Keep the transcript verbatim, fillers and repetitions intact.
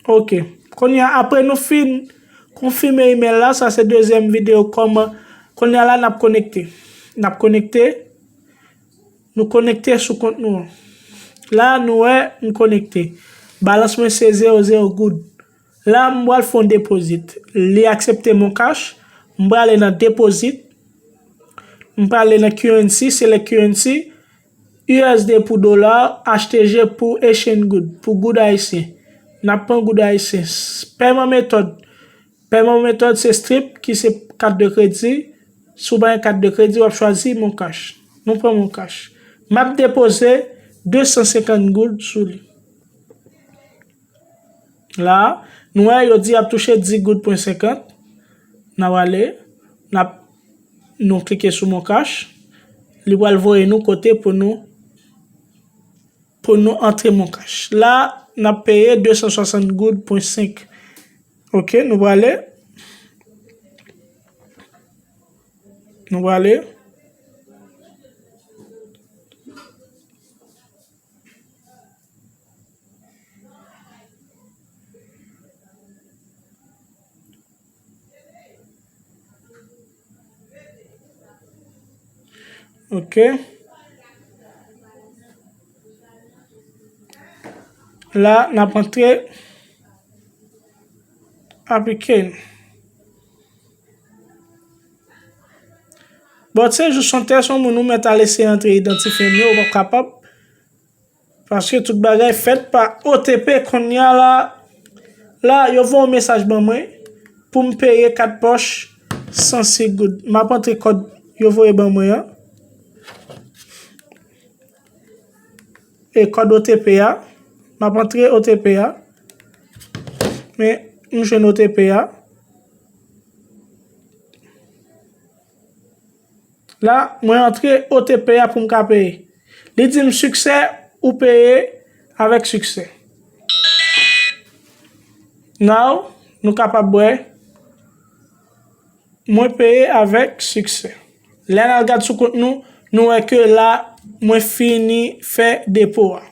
Ok. Kounye a, apre nou fin konfime email la, sa se dezyèm videyo kòman. Kounye a la, n ap konekte. N ap konekte. Nou konekte sou kont nou an. La, nou wè, m konekte. Balans mwen se zewo zewo goud. La, m pral fè yon depozit. Li aksepte Mon Cash. M prale nan depozit. M prale nan currency, select currency. U S D pou dola, H T G pou Haitian goud, pou goud ayisyen. N ap pran goud ayisyen. Pèman metòd. Pèman metòd se Stripe ki se kat de kredi. Si w pa gen kat de kredi, w ap chwazi Mon Cash. Nou pran Mon Cash. M ap depoze de san senkant goud sou li. La, nou wè, yo di y ap touche dis goud pwen senkant. N a prale, n ap, nou klike sou Mon Cash. Li pral voye nou kote pou nou, pou nou antre Mon Cash. La, n ap peye de san swasant goud pwen senk. Ok, nou prale. Nou prale. Ok. La, n ap antre. Aplike. Bon, se jis yon tès, yon moun ou mèt al eseye antre idantifye m yo, ou p ap kapab. Paske tout bagay fèt pa O T P. Kounye a la, la, yo voye yon mesaj ban mwen pou m peye kat pòch san sis goud. M ap antre kòd yo voye ban mwen an. E kòd O T P a. M ap antre O T P a. Men, m jwenn O T P a. La, mwen antre O T P a pou m ka peye. Li di m siksè, ou peye avèk siksè. Now, nou kapab wè, mwen peye avèk siksè. Lè n al gad sou kont nou, nou wè ke la, mwen fini fè depo a.